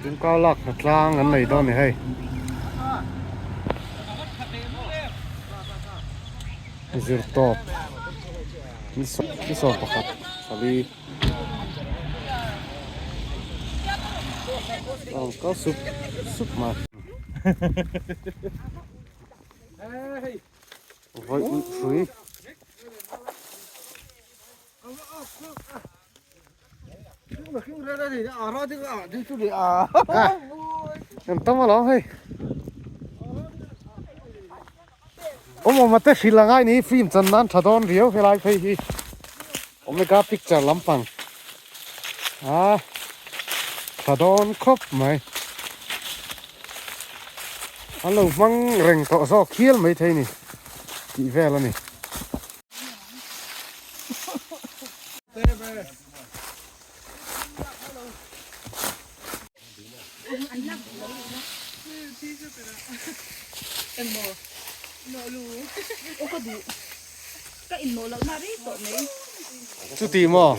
Tungkau lak hna tlang an nei dawn a ni hei. Zirtawp ni 11 pali a rawn kal sup sup mai. Vawi hrui. Em tam alawm hei. Awm awm ate hrilh angai ni film chan nan tha dawn riau helai phei hi. Omega picture lampang a tha dawn khawp mai. An lo hmang reng tawh zawk hial mai thei ni tih vel a ni. Chuti maw?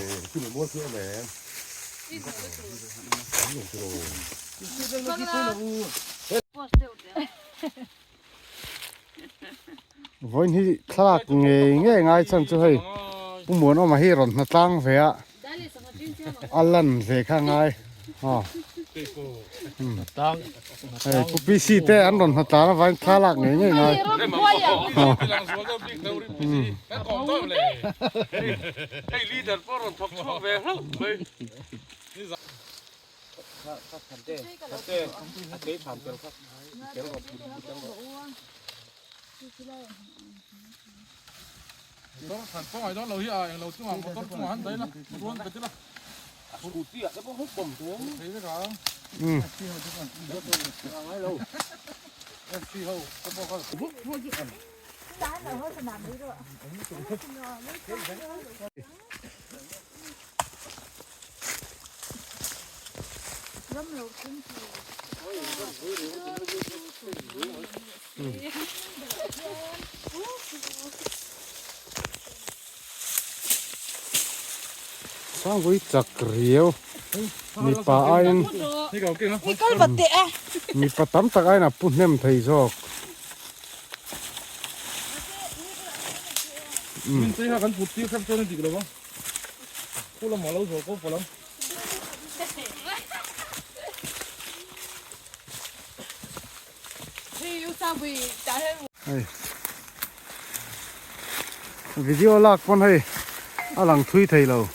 Vawiin hi thlalak ngei ngei ngai chhan chu hei Pu Muanawma hi rawn hna tlang ve a a lan ve kha ngai aw hei Pu PC te an rawn hna tlan avangin thlalak ngei ngei ngai Sangpui chak riau mipa aiin mipa tam tak aiin a pu hnem thei zawk. Hei video lak pawn hei a lang thui thei lo.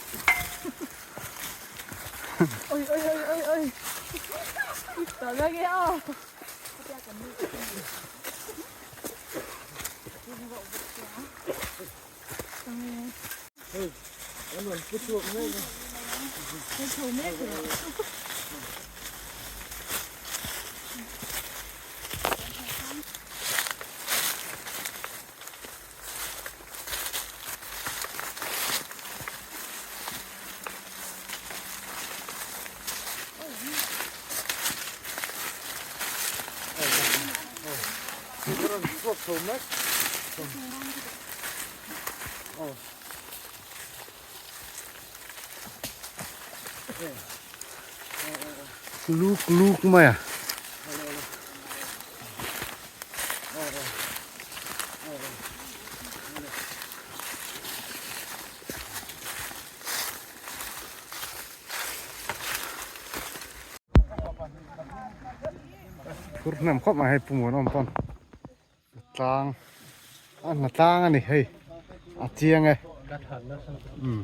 Luk luk mai a. Phur hnem khawp mai hei Pu Muanawm pawn. Tlang a hna tlang a ni hei a chiang e umm.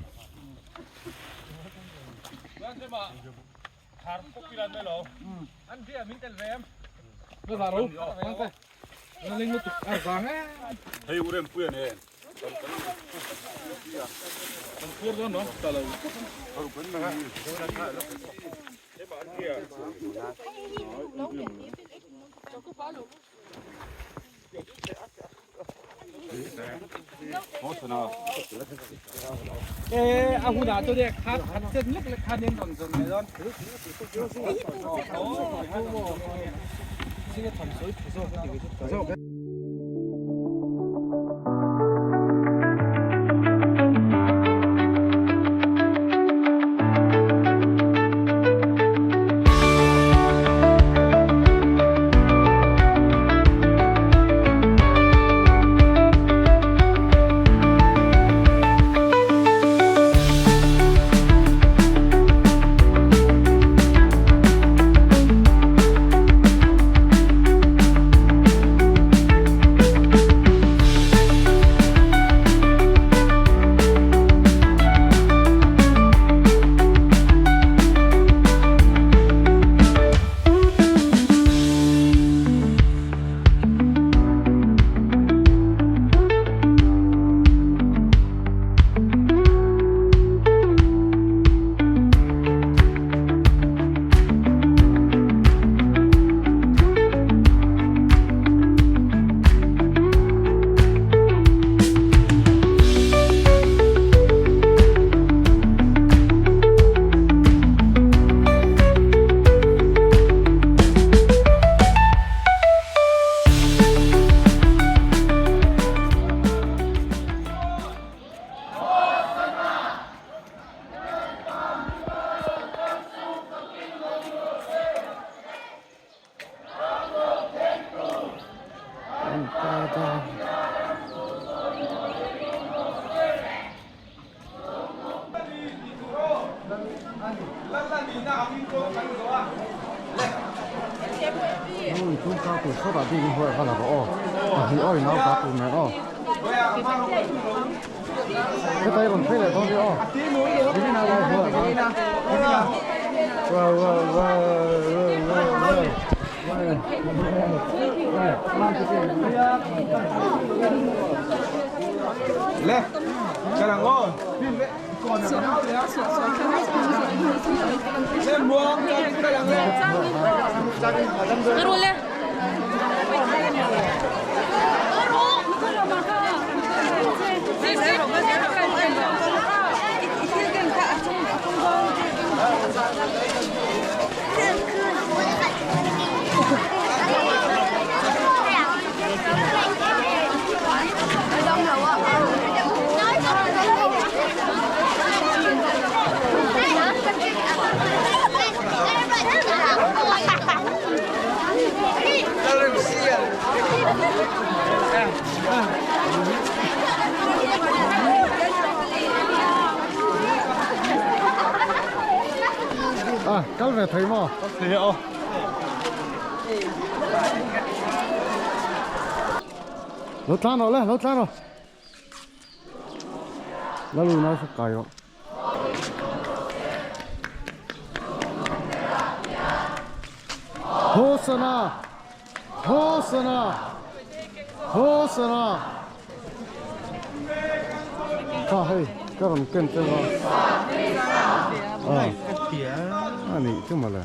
À, kal ve thei maw? Thei aw. Lo tlan rawh le, lo tlan rawh. La lu nau suk kai rawh. Hosana! Hosana! Hosana! Kha hei, ka rawn ken tel a. A nih chu mawle.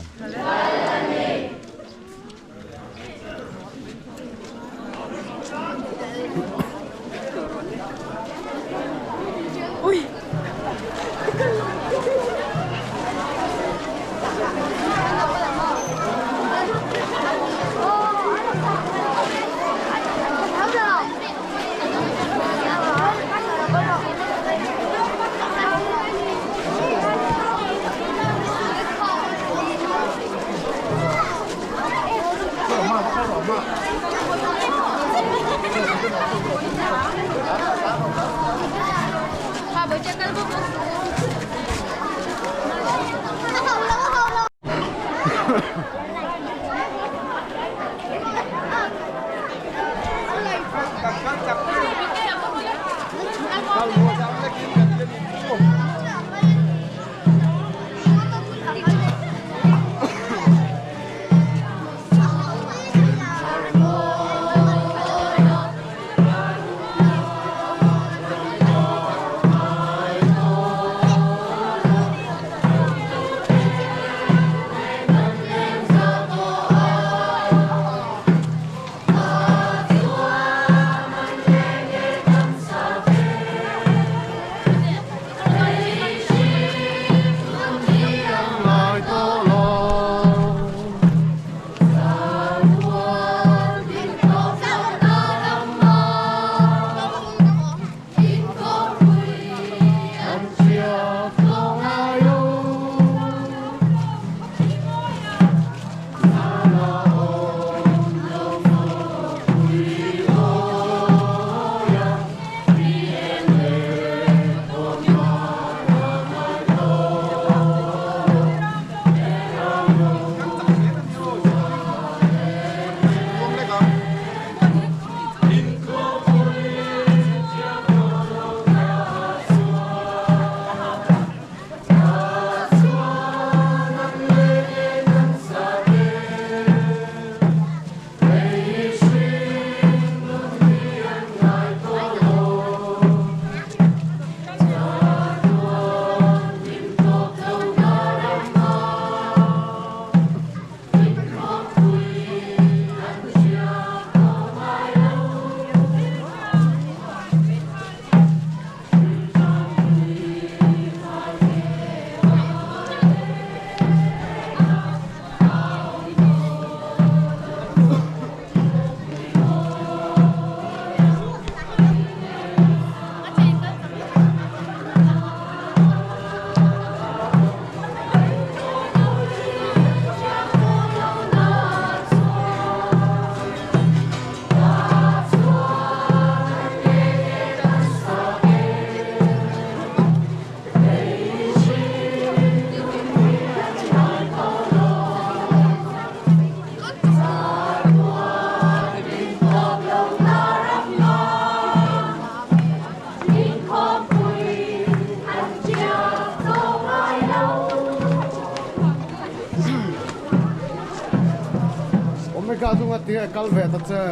Tinge kal ve ta che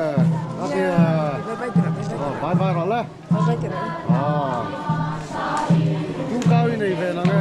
a ti a. Bye bye rawh le. Aw. Tumkau i nei ve nang e.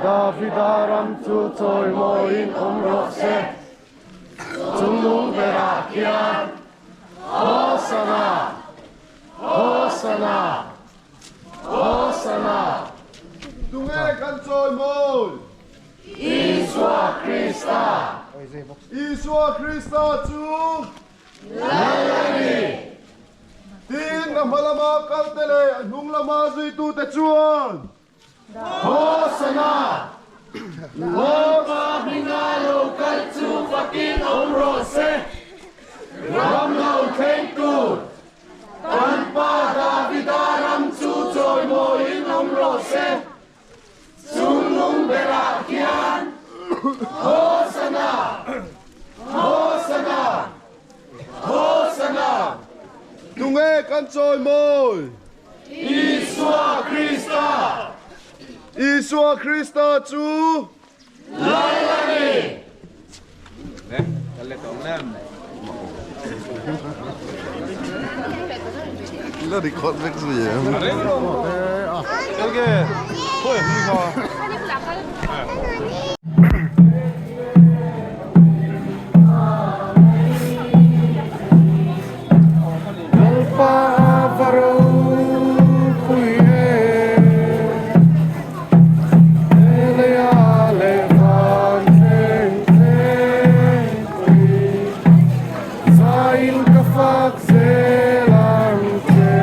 Davida ram chu chawimawiin awm rawh se. Chungnung berah khian Hosana! Hosana! Hosana! Tunge kan chawimawi? Isua Krista! Isua Krista chu Lal a ni! Tin, a hma lama kalte leh a hnung lama zuitute chuan Hosana! Lalpa hminga lo kal chu fakin awm rawh se! Ram lo thleng tur kan pa Davida ram chu chawimawiin awm rawh se! Chungnung berah hian Hosana! Hosana! Hosana! Tunge kan chawimawi? Isua Krista! Isua Krista chu Lal a ni! La record vek zui em? Lalpa va ropui e, Heleia leh van thleng thleng pui, Zaiin ka fak zel ang che.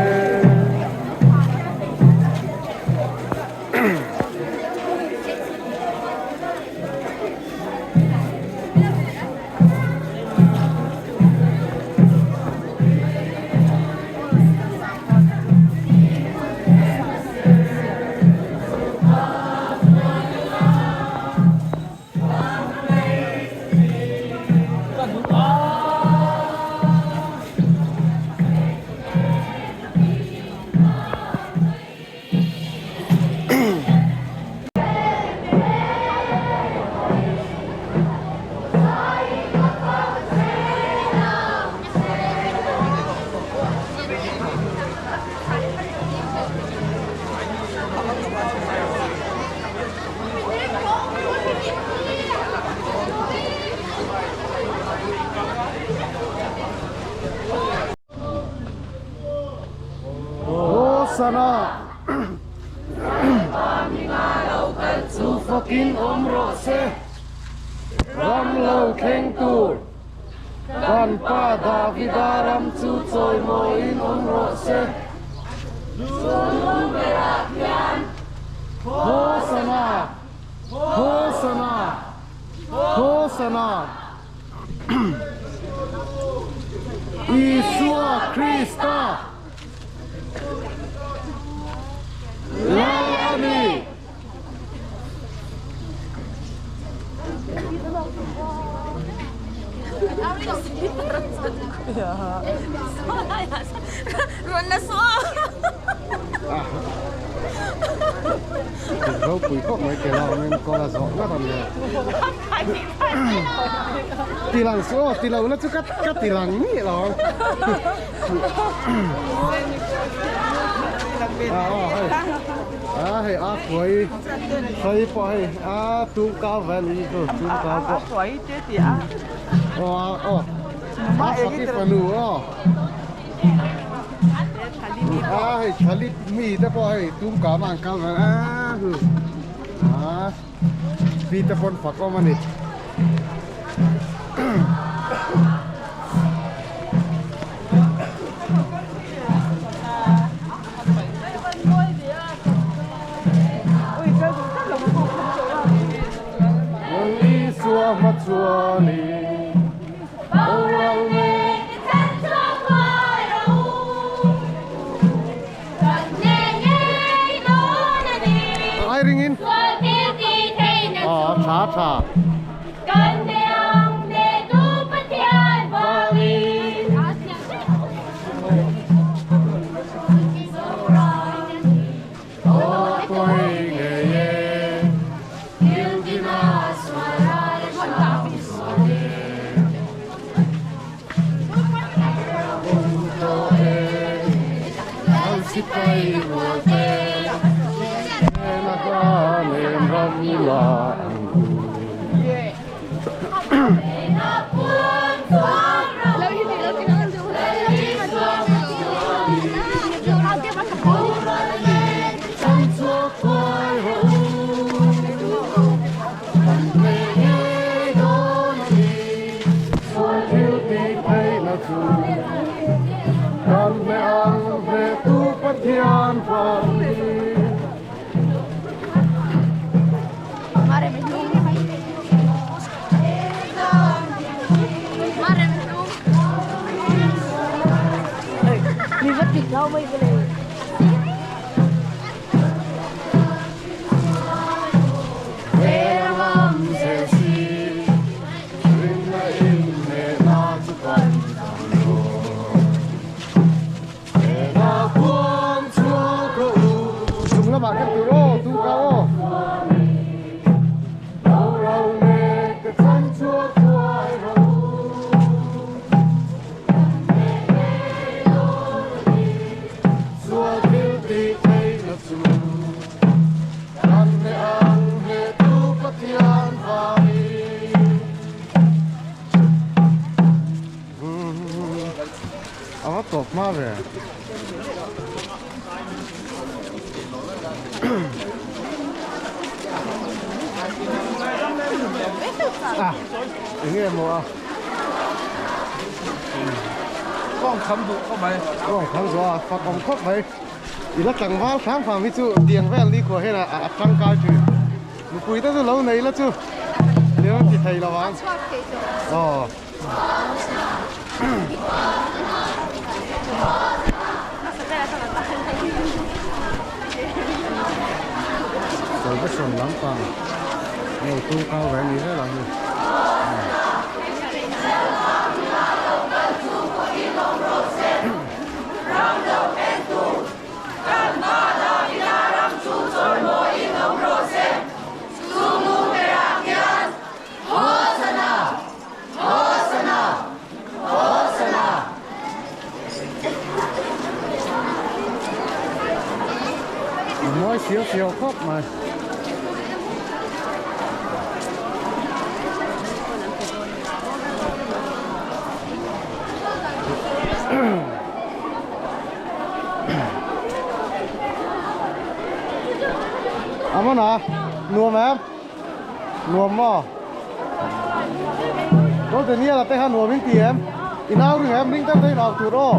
Hosana! Chu fakin awm rawh se, ram lo thleng tur kan pa Davida ram chu chawimawiin awm rawh se. Chungnung berah hian Hosana! Hosana! Hosana! Isua Krista Lal a ni. Ropui khawp mai ke lawngin kawng a zawh ngat a nia. Ti lang suh aw, ti lo na chu ka ka ti lang mi lo ang. A aw hei a hei a kuai hei pawh hei a tum kau ve a ni chu tum kau pawh. Aw a aw a faki fanu aw. A hei thalit mi te pawh hei tum kama an kal ve a hu a pi te pawn fak awm a ni. Isua hma chuanin boral mek. Ai ringin aw tha tha. A va tawp hma ve. A eng nge maw a. Kawng kham duh khawp mai. Kawng kham zawh a fak awm khawp mai. I la tlangval hrang fang hi chu tiang vel ni khuah hian a tangkai thin. Nupui te chu lo nei la chu tiang an ti thei lo ang. Aw. Salvation lampang hei tung kau ve ni zel ang hi. Mawi siau siau khawp mai. Amana, nuam em? Nuam maw? Dawt Daniel a te kha nuam in ti em? I nau ring em? Ring deuh deuh in au tur aw.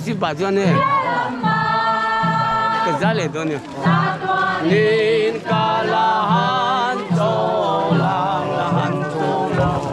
sip pah chuan hei ka za leh dawn nia. Nin ka la han chaw lang la han chaw lang.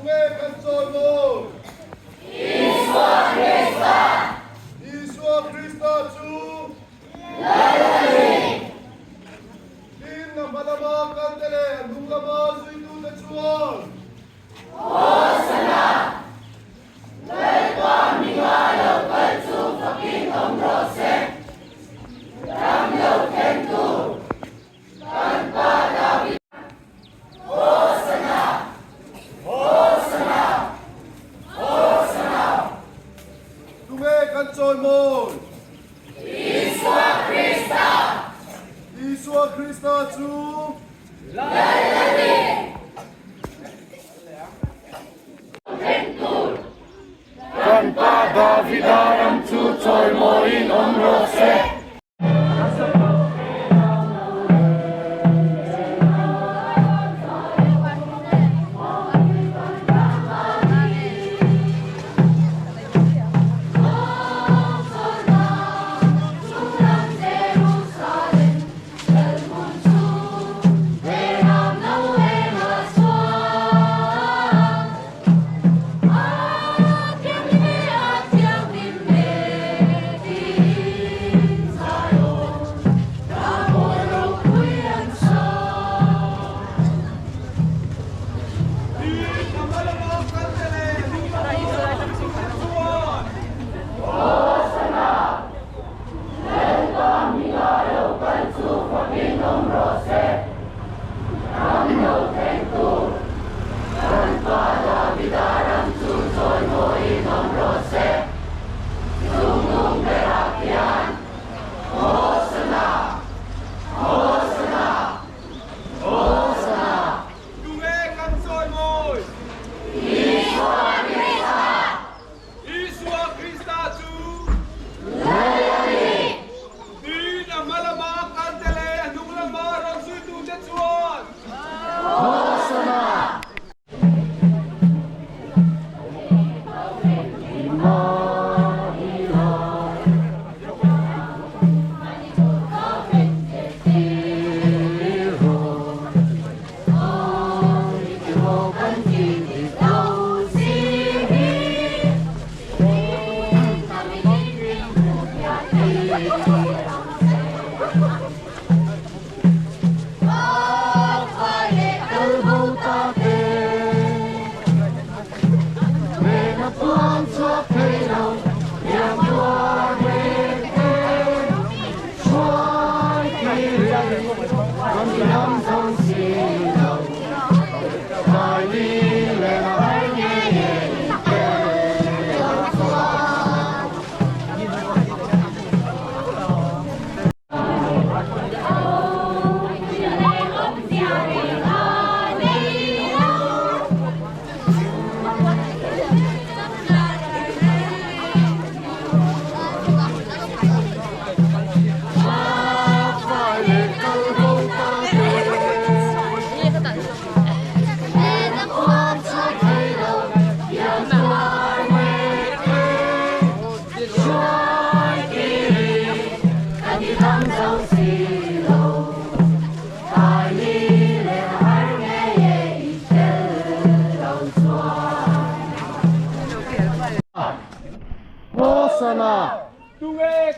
Tunge kan chawi maw? Isua Krista! Isua Krista chu Lal a ni! Tin, a hma lama kalte leh a hnung lama zuitute chuan Hosana! Lalpa hminga lo kal chu fakin awm rawh se! Ram lo thlengtu kan Pa David Hosana! Hosana! Hosana! Tunge kan chawi mawi? Isua Krista! Isua Krista chu Lal a ni! Kan Pa Davida ram chu chawimawiin awm rawh se.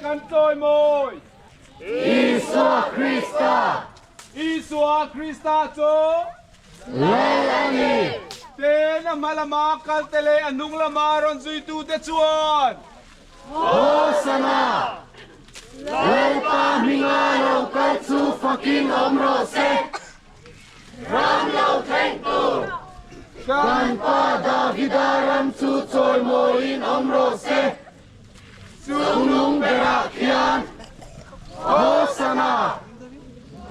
kan chawimawi? Isua Krista. Isua Krista chu. Lal a ni. Ten a hma lama kalte leh a hnung lama rawn zuitute chuan. Hosana! Lalpa hminga lo kal chu fakin awm rawh se. Ram lo thleng tur. Kan pa Davida ram chu chawimawiin awm rawh se. Chungnung berah khian Hosana!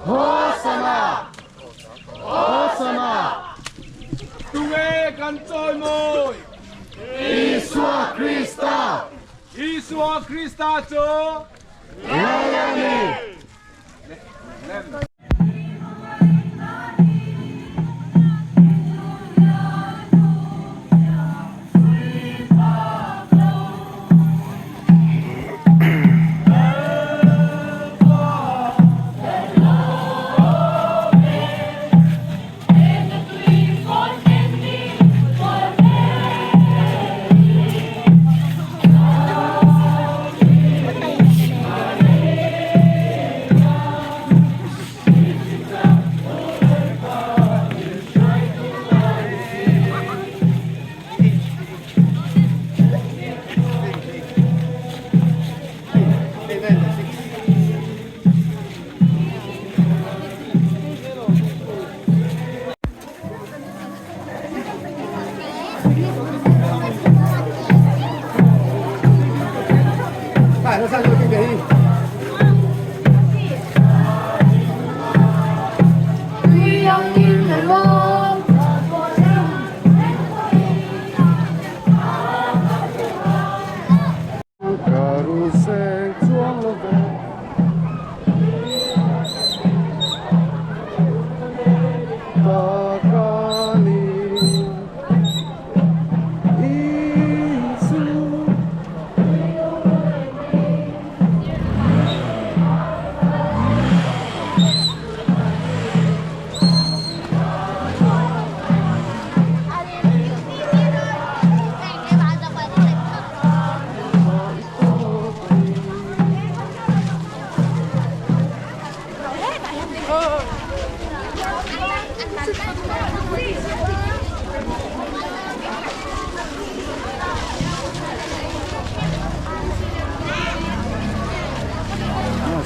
Hosana! Hosana! Tunge kan chawimawi? Isua Krista! Isua Krista chu Lal a ni! Ka ru seng chuang lo ve. Takani Isu.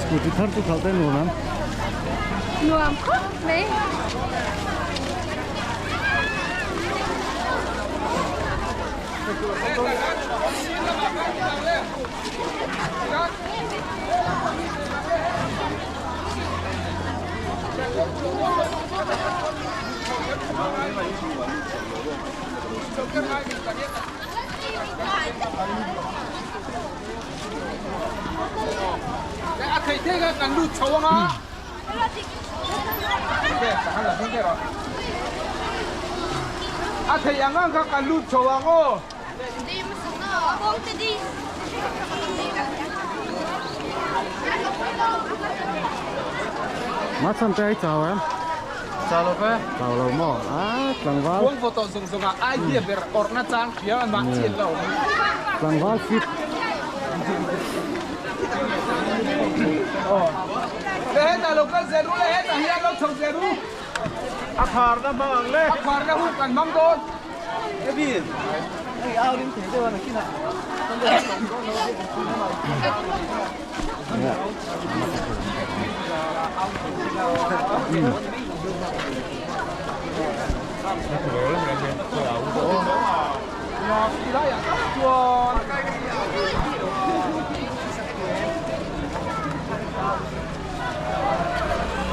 Scooty thar chu khalh te nuam em? Nuam khawp mai. A thei thei kha kan lut chho ang a. A thei ang ang kha kan lut chho ang aw. Má chhan te ai chau em? Chau lo ve. Chau lo maw? A tlangval. Khuang photo zawng zawng ah idea ber awrhna chang hria an mah chian lo. Tlangval fit. Le hetah lo kal zel ru le hetah hian lo chho zel ru. A kharna hmang ang le. A kharna hun kan hmang dawn.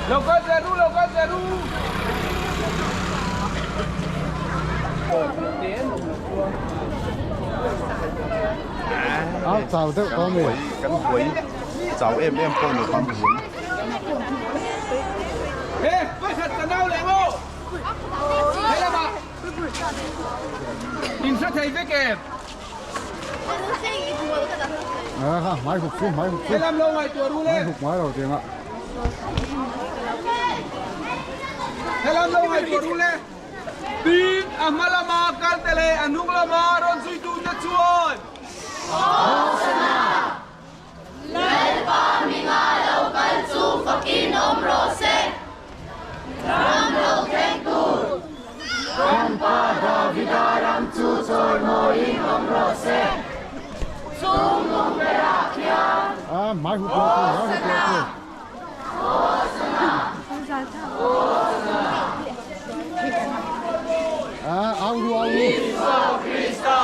Lo kal zel ru, lo kal zel ru. Au chau deuh tawh mi. Kan buai chau em em pawh ni kan buai. He, pakhat ka nau leh maw? He lamah in hre thei vek em? À ha, mai huk chu, mai huk chu. He lam lo ngaihtuah ru le. Mai huk mai lo tiang ah. He lam lo ngaihtuah ru le. Tin, a hma lama kal te leh a hnung lama rawn zuitu te chuan. Hosana! fakin awm rawh se. Ram lo thleng tur. Kan Pa Davida ram chu chawimawiin awm rawh se. Chung nung berah khian. Hosana! Hosana! Hosana! Isua Krista!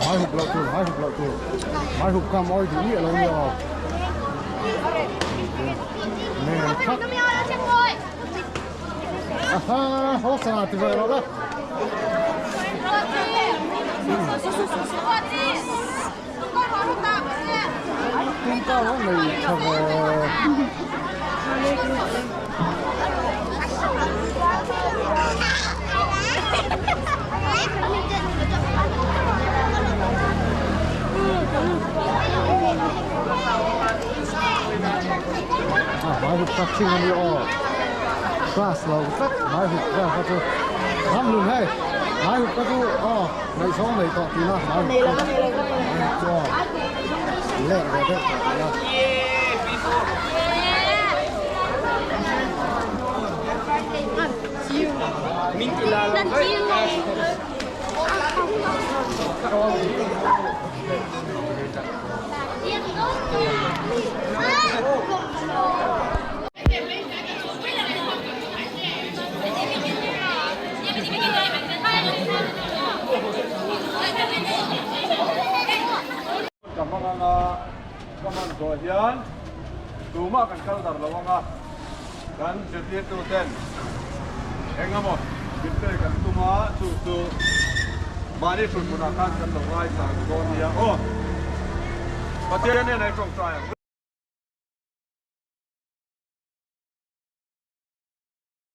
Hmai hup loh tur, hmai hup loh tur. Hmai hup kha mawi duh miah lo nia aw. Nen thak. Aha, hawsana ti ve rawh le. Tum kar a nei tha ve. A hmai hup tak thin a ni aw class lo tlat hmai hup vel kha chu ram lun hei hmai hup kha chu aw ngaihsawng nei tawh tihna hmai hup chu hmai hup chu aw lek ve deuh tawh tihna. Ka hmang anga ka hman zawh hian tumah kan kal dar lo anga kan zirtirtu ten eng emaw min pek an tum a, chu chu mahni hrut hmunah khan kan lo ngaithla ang dawn nia aw. Pathian nen a i tawngtai ang.